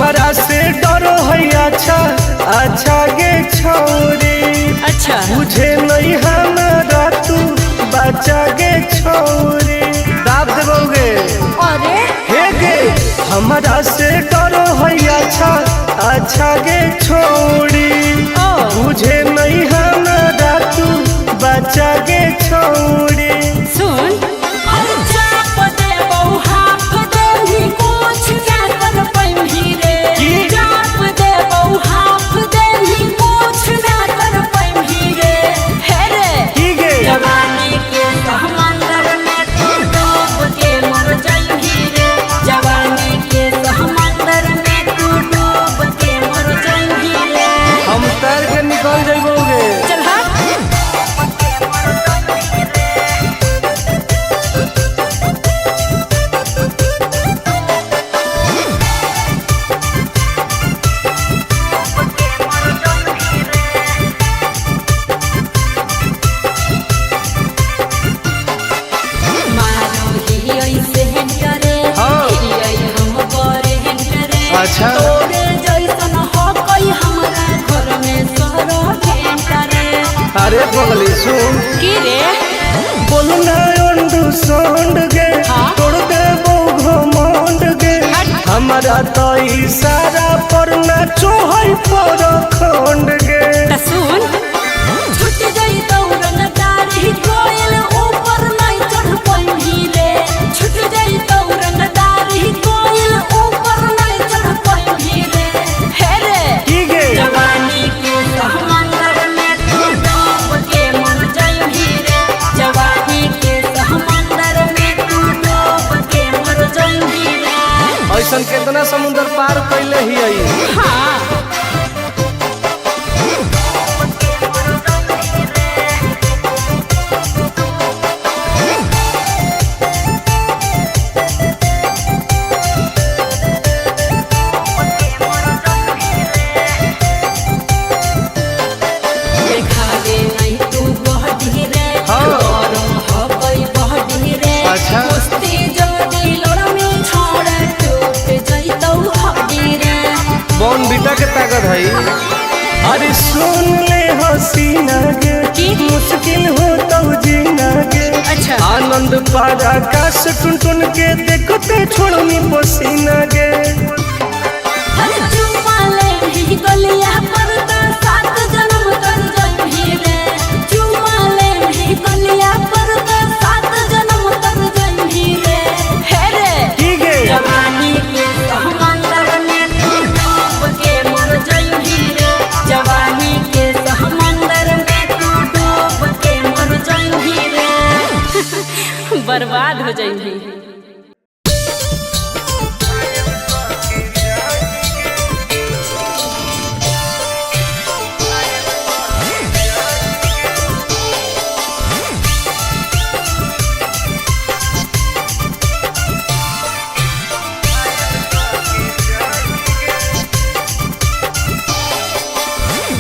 हमरा से डरो है अच्छा अच्छा गे छौरी। अच्छा। बुझे नहीं हमरा तू बच्चा गे छौरी। दाब देबोगे। अरे हे गे हमरा से डरो है अच्छा अच्छा गे छौरी। ओ। बुझे नहीं हमरा तू बच्चा गे छौरी। सुन की? की गे? जवानी के समंदर में तू डूब के मर जाइबी रे, जवानी के समंदर में तू डूब के मर जाइबी रे। हम तैर के निकल जइबोगे। चल हट। मारो ही ऐसे करे, हाँ। ही हम करे करे। अच्छा। तोरे जैसन हो कोई हमरा घर में सरो करे। अरे पगली सुन। की रे? बोलना अंडू सोंड गे। हाँ? तोड़ देबो घमंड गे। हट। हमरा तो इशारा पर नाचो है पर खंड गे। त सुन छूट गई दौड़न दाढ़ी कोयल ऊपर नहीं चढ़ पैभी रे, छूट गई दौड़न दाढ़ी कोयल ऊपर नहीं चढ़ पैभी रे। हे रे की गे? जवानी के समंदर में तू डूब के मर जाइबी रे, जवानी के समंदर में तू डूब के मर जाइबी रे। ऐसन केतना समुंदर पार कैले ही आई। हाँ। देखावे नहीं तू बहडी रे, हाँ। गरम हकई बहडी रे। अच्छा। कुश्ती जदी लड़मी छोड़ टूट जइतौ हड्डी रे। बॉन बीटा के ताकत है। अरे सुन ले हसीना गे। की? मुश्किल हो तो जीना गे। अच्छा। आनंद पार आकाश टुन टुन के देखते छोड़नी पसीना गे। हर चुम्मा ले भी गलिया पर त सात जन्म कर जइबी रे, चुम्मा ले भी गलिया पर त सात जन्म कर जइबी रे। हे रे की गे? जवानी के समंदर में तू डूब के मर जाइबी रे, जवानी के समंदर में तू डूब के मर जाइबी रे, बर्बाद हो जाइबी।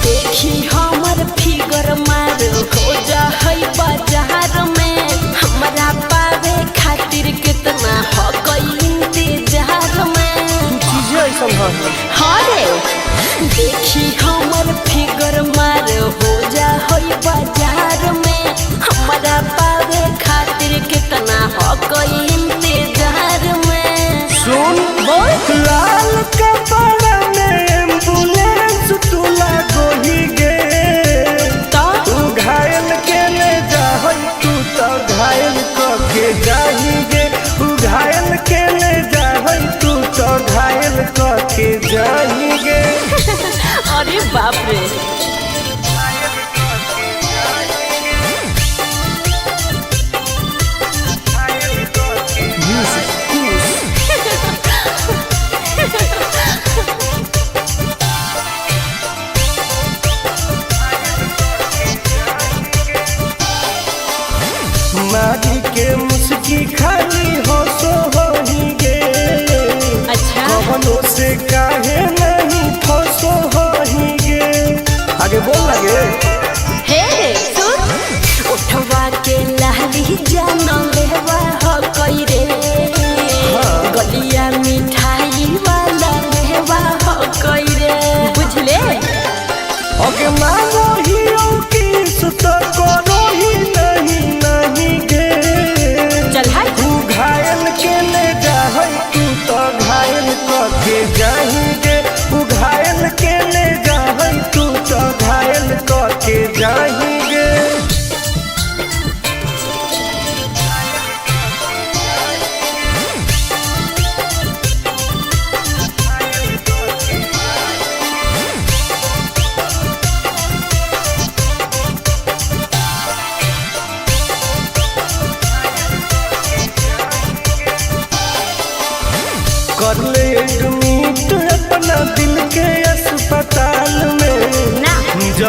देखी हमर फिगर मार हो जा है बाजार में, हमरा पावे खातिर कितना हो इंतजार में। चीजें ऐसन है। हाँ रे देखी हमर फिगर मार हो जा है बाजार में, हमरा पावे खातिर कितना हो इंतजार में। सुन बोल। लाल कपड़ा में एम्बुलेंस तू लागोही गे। तो तू घायल के ले जाहई तू तो घायल क के जाही गे। तू घायल के ले जाहई तू तो घायल क के जाही गे। अरे बाप रे। मारी के मुस्की खाली हो सो होही गे। अच्छा। कवनो से काहे नहीं फसो होही गे। आगे बोल लगे। हे सुन उठवा के लाली जान लेवा हो कई रे, गलिया मिठाई वाला लेवा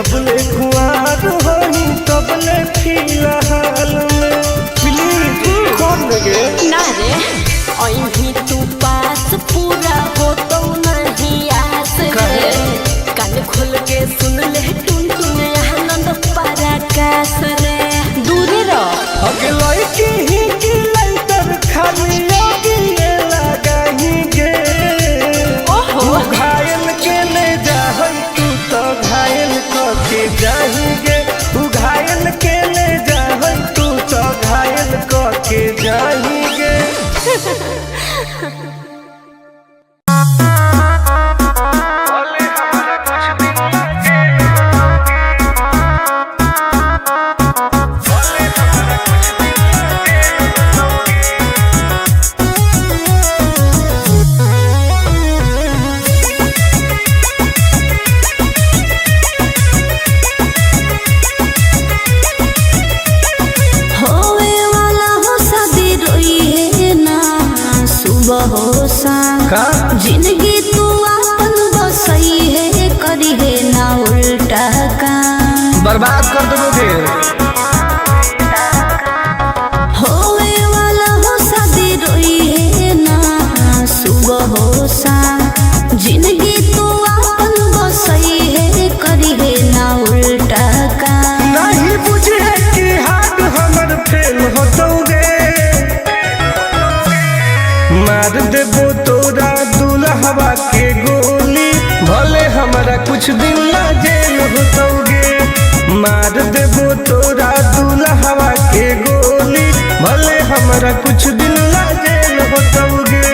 जबले कुआर होई तबले फिलहाल में। प्लीज खोल देगे। ना रे, अही तू पास पूरा हो तो नहीं आस रे। कान खोल के सुन ले टुन टुन आनंद पराकाश रे, दूरे रह। अगले की ही की लाइटर खाली आगे लगाही गे। ओहो। घायल के ले जाहई तू तो घायल करके जाही गे। तू घायल के ले जाहई तू तो घायल करके जाही गे। होवे वाला हो शादी रोई है ना सुबह हो शाम। का? जिंदगी तू आपन बसई है, करी है ना उल्टा काम। बर्बाद कर दोगे। होवे वाला हो शादी रोई है ना सुबह हो शाम। जिंदगी तू आपन बसई है, करी है ना उल्टा काम। नहीं बुझे कि हाथ हमर फेल हो तोगे। मार देबो तोरा दुल्हवा के गोली, भले हमरा कुछ दिन ला जेल हो तोगे। मार देबो तोरा दुल्हवा के गोली, भले हमरा कुछ दिन ला जेल हो तोगे।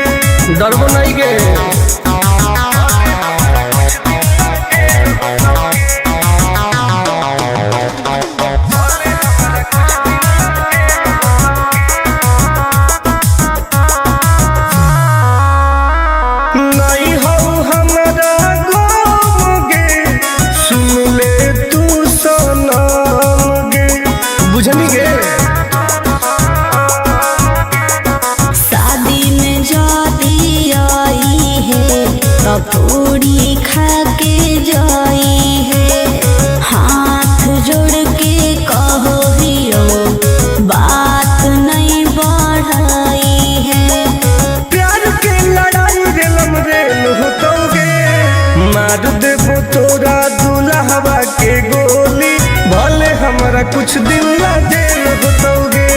डरबो नहीं गे। नहीं हो हमरा गम गे, सुन ले तू सनम गे। बुझनी गे। शादी में जाती आई है तो पूरी खा के जाई है। हाथ जोड़ के कहो हियो बात नहीं बढ़ाई है। प्यार के लड़ाई रेलम रेल हो तोगे। मार देबो तोरा दुल्हवा के गोली, भले हमरा कुछ दिन ला जेल हो तोगे।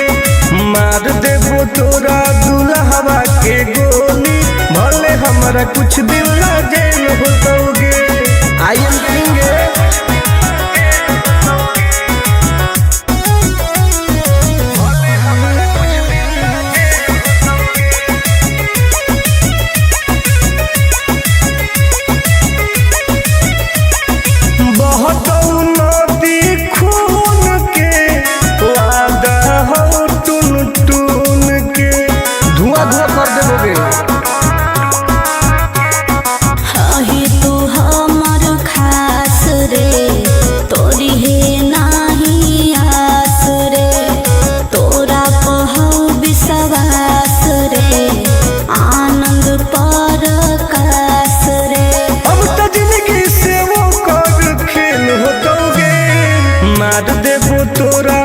मार देबो तोरा दुल्हवा के गोली, भले हमरा कुछ दिन ला जेल हो तोगे। I am king. बहुत नदी खून के वादा हो टून टून के, धुआं धुआं कर देबोगे। हही तू हमर खास रे, तोरी है नाही आस रे। तोरा पहौ विश्वास रे, आनंद पर कास रे। अब तो जिंदगी से वो कर खेल हो तोगे। मार देबो तोरा।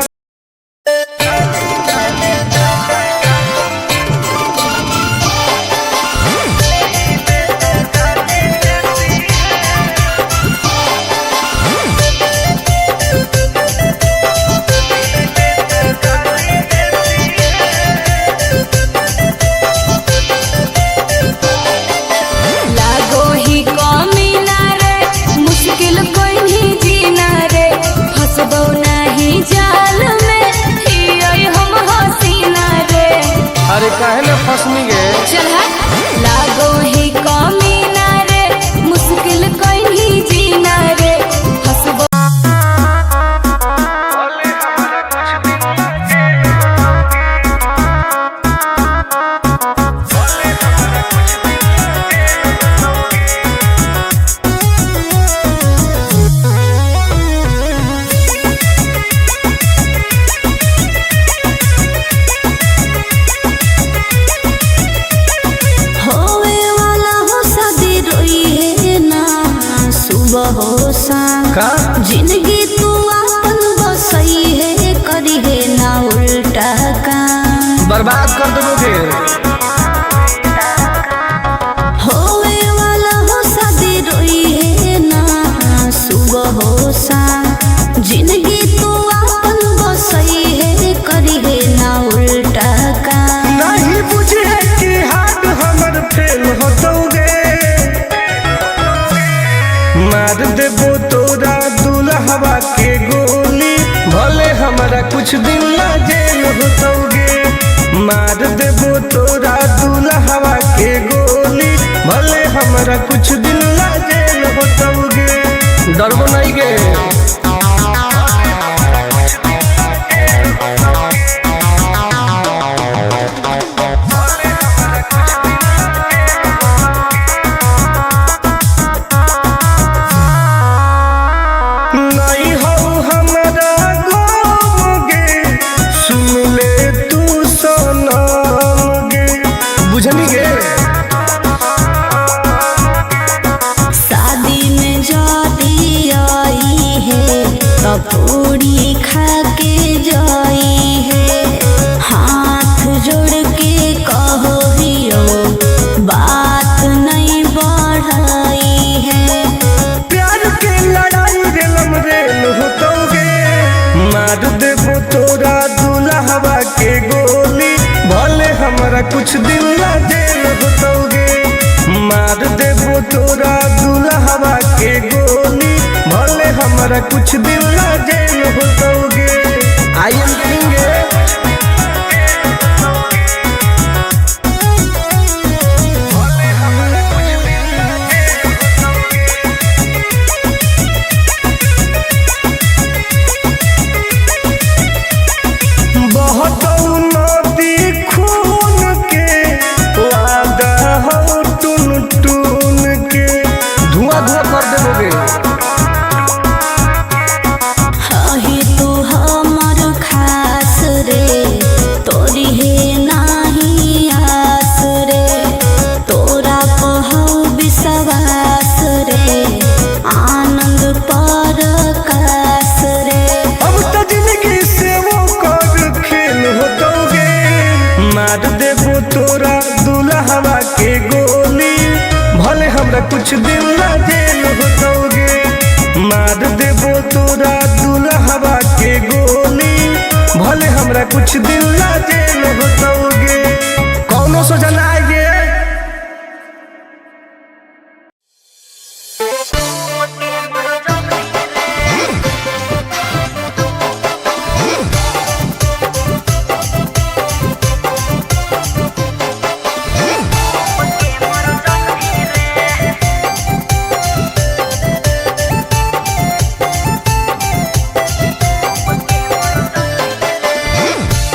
लागो ही कमी ना रे, मुश्किल कोई नहीं जीना रे। फसबो नहीं जाल में हियै हम हसीना रे। अरे काहे ना फसनी गे। चल हट। लागो ही कमी ना रे, मुश्किल कोई नहीं जीना रे। फसबो कुछ दिन ला जेल होतौगे। मार देबो तोरा दुल्हवा के गोली, भले हमरा कुछ दिन ला जेल होतौगे। डरबो नहीं गे। नहीं हो हमरा गम गे, सुन ले तू सनम गे, बुझनी गे। शादी में जाती आई है तब पूरी खा के जाई है, हाथ जोड़ के कहो हियो बात नहीं बढ़ाई है। प्यार के लड़ाई रेलम रेल होतौगे, मार देबो तोरा दुल्हवा के गोली, भले हमरा कुछ दिन ला जेल होतौगे। मार देबो तोरा दुल्हवा के गोली, भले हमरा कुछ दिन ला जेल होतौगे। I am king. बहतौ नदी खून के, वादा हो टून टून के, धुआं धुआं कर देबोगे। हही तू हमर खास रे, तोरी हे नाही आस रे, तोरा पहौ विश्वास रे, आनंद पर कास रे। अब तो जिंदगी से वो कर खेल होतौगे, मार देबो तोरा दुल्हवा के गोली, भले हमरा कुछ दिन ला जेल होतौगे। मार देबो तोरा दुल्हवा के गोली, भले हमरा कुछ दिन ला जेल होतौगे। कौनो सोचना आगे।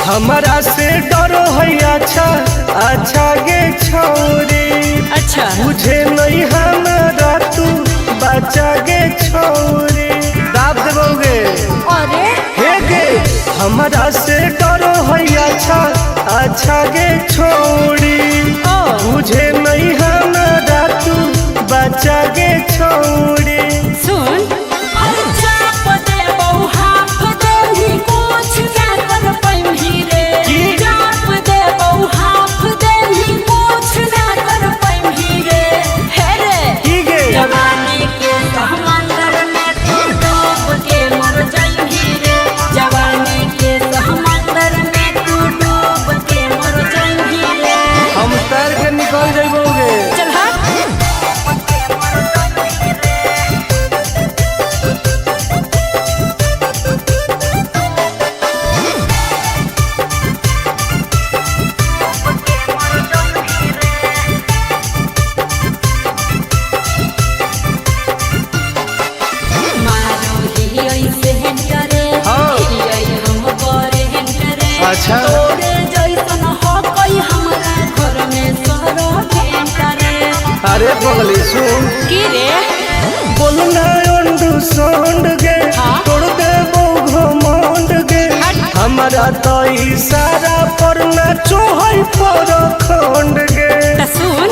हमारा से डरो है अच्छा अच्छा गे छौरी, अच्छा बुझे नहीं हमारा तू बच्चा गे छौरी, दाब देबोगे। अरे हे गे हमारा से डरो है अच्छा अच्छा गे छौरी, ओ। बुझे नहीं हमारा तू बच्चा गे छौरी। सुन चाप दे बहु हाफ देही कुछ ना कर पैही रे, की? चाप दे बहु हाफ देही कुछ ना कर पैही रे, हे रे की गे जवानी के समंदर में तू डूब के मर जाइही रे, जवानी के समंदर में तू डूब के मर जाइही रे। हम तैर के निकल जइबोगे। चल हट। मारो ही ऐसे करे हाँ। ही हम करे करे, अच्छा। तोरे जैसन हो कोई हमरा घर में सरो करे। अरे पगली सुन, की रे बोलना अंडू सोंड गे, हाँ? तोड़ देबो घमंड गे, हट। हमारा तो इशारा पर नाचो है पर खंड गे। त सुन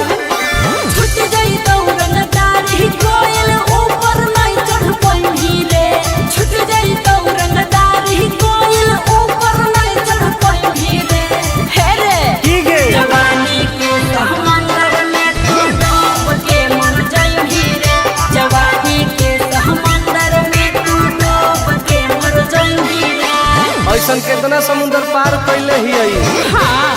छूट जाई दौड़न दाढ़ी कोयल ऊपर नहीं चढ़ पैही रे, छूट जाई दौड़न दाढ़ी कोयल ऊपर नहीं चढ़ पैही रे, हे रे की गे जवानी के समंदर में तू डूब के मर जाइही रे, जवानी के समंदर में तू डूब के मर जाइही रे। ऐसन केतना समुंदर पार कैले ही आई। हाँ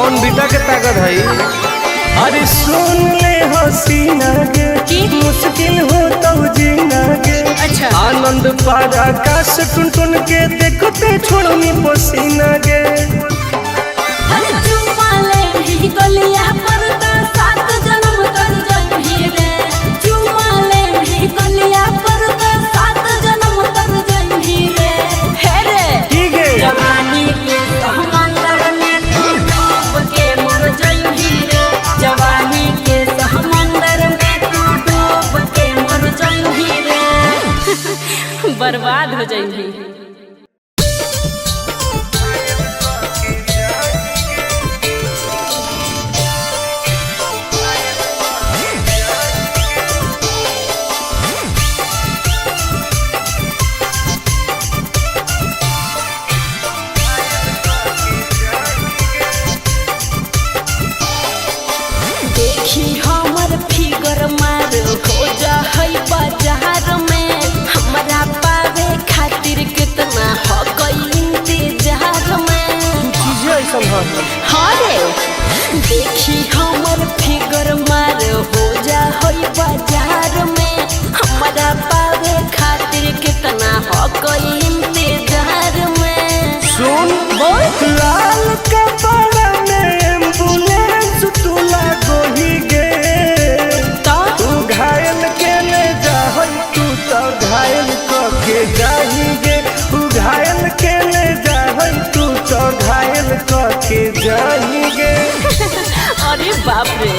बॉर्नवीटा के ताकत है। अरे सुन ले हसीना गे, की? मुश्किल हो तो जीना गे। अच्छा। आनंद पारा काश टुन टुन के देखते छोड़नी पसीना गे। अरे चुम्मा ले भी गलिया पर तो सात जन्म तर जइही रे। चुम्मा ले भी गलिया पर तो सात जन्म तर जइही रे। हे रे की गे? जवानी के समंदर में तू डूब के मर जइही रे। जवानी के समंदर में तू डूब के मर जइही रे, बर्बाद हो जइही। देखी हमर फिगर मार हो जा है बाजार में, हमरा पावे खातिर कितना हो गई इंतजार में। चीजें ऐसा है। हाँ रे, देखी हमर फिगर मार हो जा है बाजार में, हमरा पावे खातिर कितना हो गई इंतजार में। सुन बोल। लाल कपड़ा में एम्बुलेंस तू लागोही गे। तो तू घायल के ले जाहई, तू तो घायल क के जाही गे। तू घायल के ले जाहई, तू तो घायल क के जाही गे। अरे बाप रे।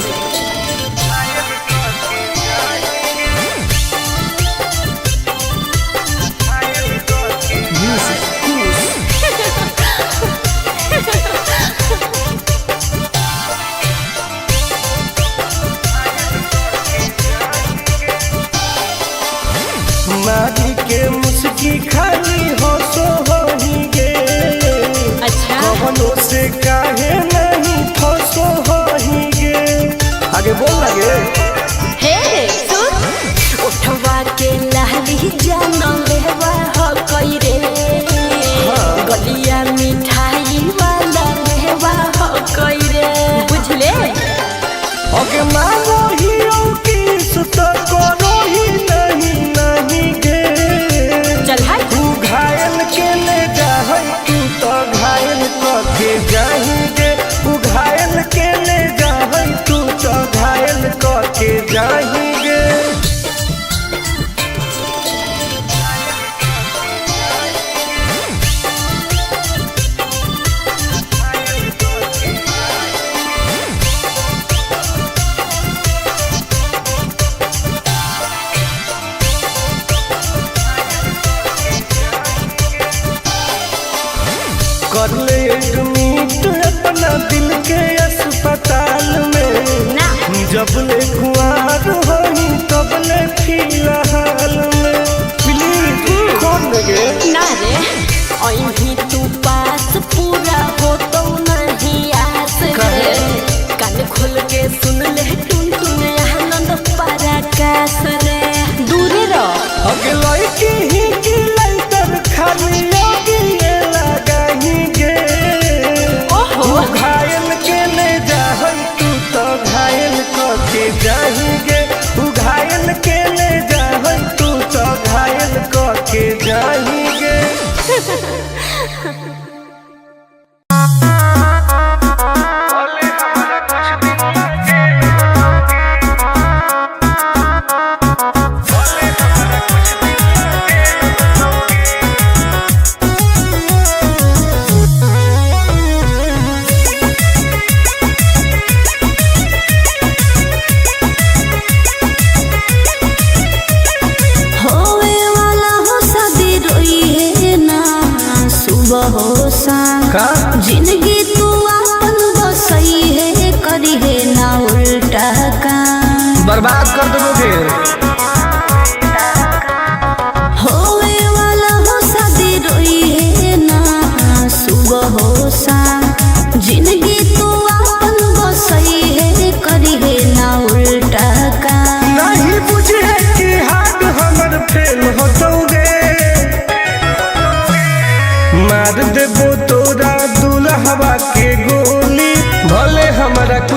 मारी के मुस्की खाली हो सो होही गे। अच्छा। कवनो से काहे नहीं फसो होही गे। आगे बोल लगे। हे सुन, उठवा के लाली जान लेवा हो कई रे। गलिया मिठाई वाला लेवा हो कई रे, बुझले। ओके मांगो ही ओ की सुत करो ही नहीं नहीं गे। चल हाय। तू घायल के ले जाहई, तू तो घायल क के जाही गे। तू घायल के ले जाहई, तू तो घायल क के जाही गे। कर ले एडमिट अपना दिल के अस्पताल में। ना। जब ले कुआर होही तब ले फिलहाल में। प्लीज कौन लगे। ना रे, अही तू पास पूरा हो तो नहीं आस रे। कान खोल के सुन ले टुन टुन आनंद पराकाश रे, दूरे रह। अगे लड़की ही की लाइटर खाली लगी लगाही गे। ओहो। तू घायल के ले जाहई, तू तो घायल क के जाही गे। तू घायल के ले जाहई, तू तो घायल क के जाही गे। होवे वाला हो शादी रोई है ना सुबह हो शाम। का? जिंदगी तू अपन बसई है, करी है ना उल्टा काम। बर्बाद कर देबो फिर। होवे वाला हो शादी रोई है ना सुबह हो शाम। जिंदगी तू अपन बसई है, करी है ना उल्टा काम। नहीं बुझे कि हाथ हमर फेल होतौगे। मार देबो तोरा दुल्हवा के गोली, भले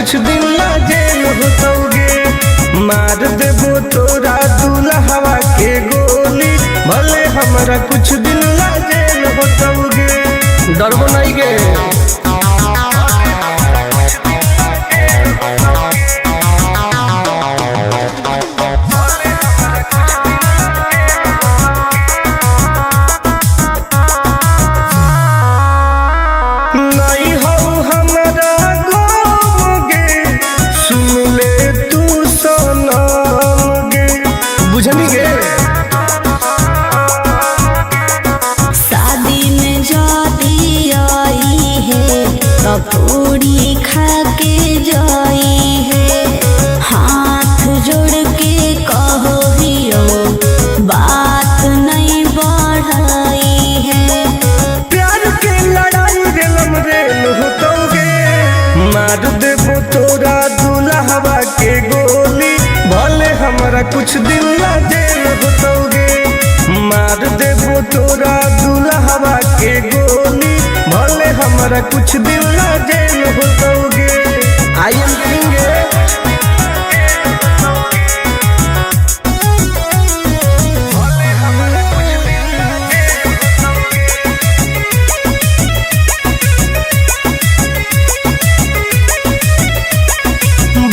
कुछ दिन ला जेल होतौगे। मार देबो तोरा दुल्हवा के गोली, भले हमरा कुछ दिन ला जेल होतौगे। डरबो नहीं गे। नहीं हो हमरा गम गे, सुन ले तू सनम गे। बुझनी गे? शादी में जाती आई है तो पूरी खा के जाई है। हाथ जोड़ के कहो हियो बात नहीं बढ़ाई है। प्यार के लड़ाई रेलम रेल होतौगे। मार देबो तोरा दुल्हवा के गोली, भले हमरा कुछ दिन ला जेल होतौगे। मार देबो तोरा दुल्हवा के गोली, भले हमरा कुछ दिन ला जेल होतौगे। I am king.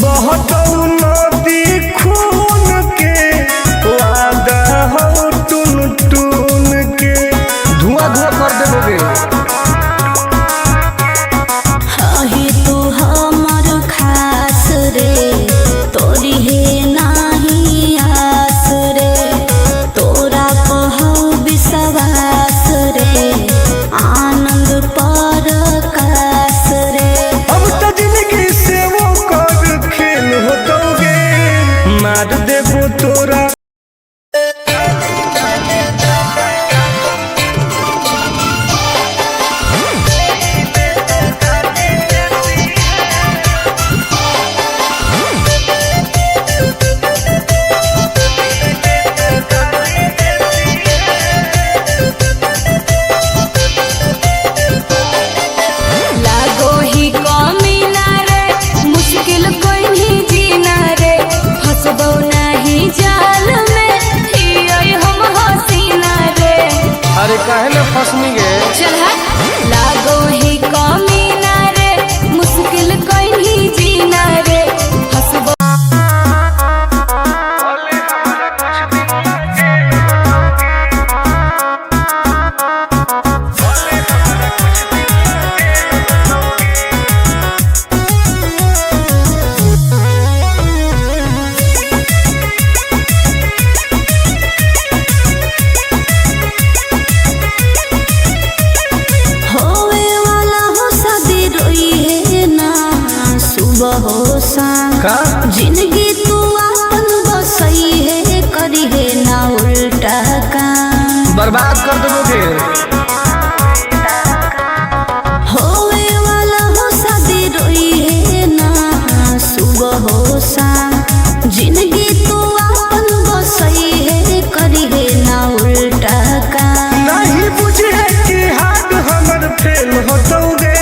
बहुत नदी खून के वादा हो टून टून के, धुआं धुआं कर देबोगे। अहे तू हमर खास रे, तोरी हे नाही आस रे, तोरा पहौ विश्वास रे, आनंद पर कास रे। अब तो जिंदगी से वो कर खेल होतौगे। मार देबो तोरा। लागो ही कमी ना रे, मुश्किल कोई नहीं जीना रे, फसबो नहीं जाल में हियै हम हसीना रे। अरे काहे ना फसनी गे? चल हट। लागो ही कमी ना रे, मुश्किल कोई नहीं जीना रे, फसबो। होवे वाला हो शादी रोई है ना सुबह हो शाम। का? जिंदगी तू अपन बसई है, करी है ना उल्टा काम। बर्बाद कर देबोगे। होवे वाला हो शादी रोई है ना सुबह हो शाम। जिंदगी तू अपन बसई है, करी है ना उल्टा काम। नहीं बुझे कि हाथ हमर फेल होतौगे।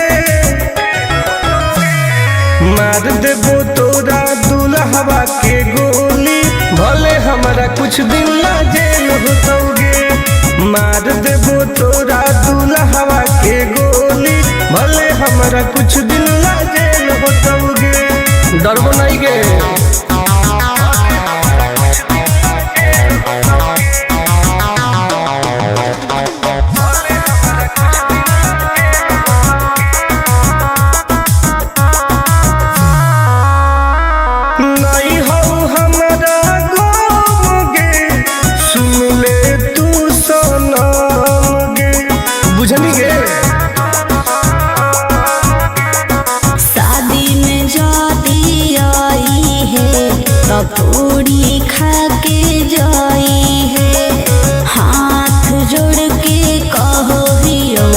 मार देबो तोरा दुल्हवा के गोली, भले हमरा कुछ दिन ला जेल होतौगे। मार देबो तोरा दुल्हवा के गोली, भले हमरा कुछ दिन ला जेल होतौगे। डरबो नहीं गे। नहीं हो हमरा गम गे, सुन ले तू सनम गे। बुझनी गे? शादी में जाती आई है तो पूरी खा के जाई है। हाथ जोड़ के कहो हियो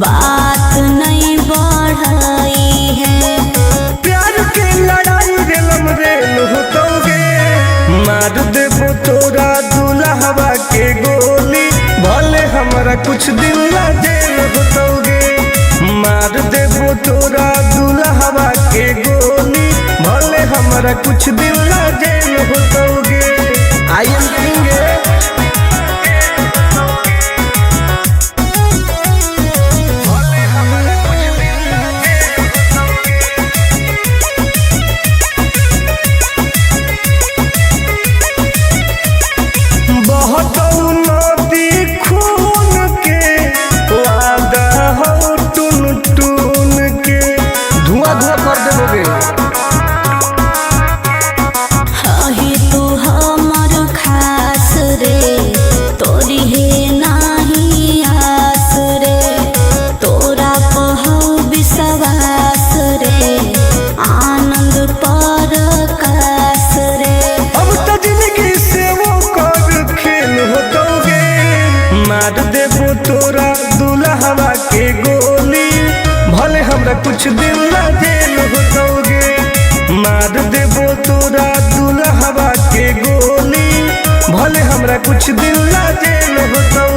बात नहीं बढ़ाई है। प्यार के लड़ाई रेलम रेल होतौगे। मार देबो तोरा दुल्हवा के गोली, भले हमरा कुछ दिन ला जेल होतौगे। मार देबो तोरा दुल्हवा के गोली। हमरा कुछ दिन ला जेल होतौगे। I am king. बहुत नदी खून के वादा हो टून टून के धुआं धुआं कर देबोगे। हे तू हमर खास रे, तोरी हे नाही आस रे, तोरा पहौ विश्वास रे, आनंद पर कास रे। अब तो जिंदगी से वो कर खेल होतौगे। मार देबो तोरा दुल्हवा के गोली, भले हमरा कुछ दिन ला जेल होतौगे। मार देबो तोरा दुल्हवा के गोली, भले हमरा कुछ दिन ला जेल होतौगे।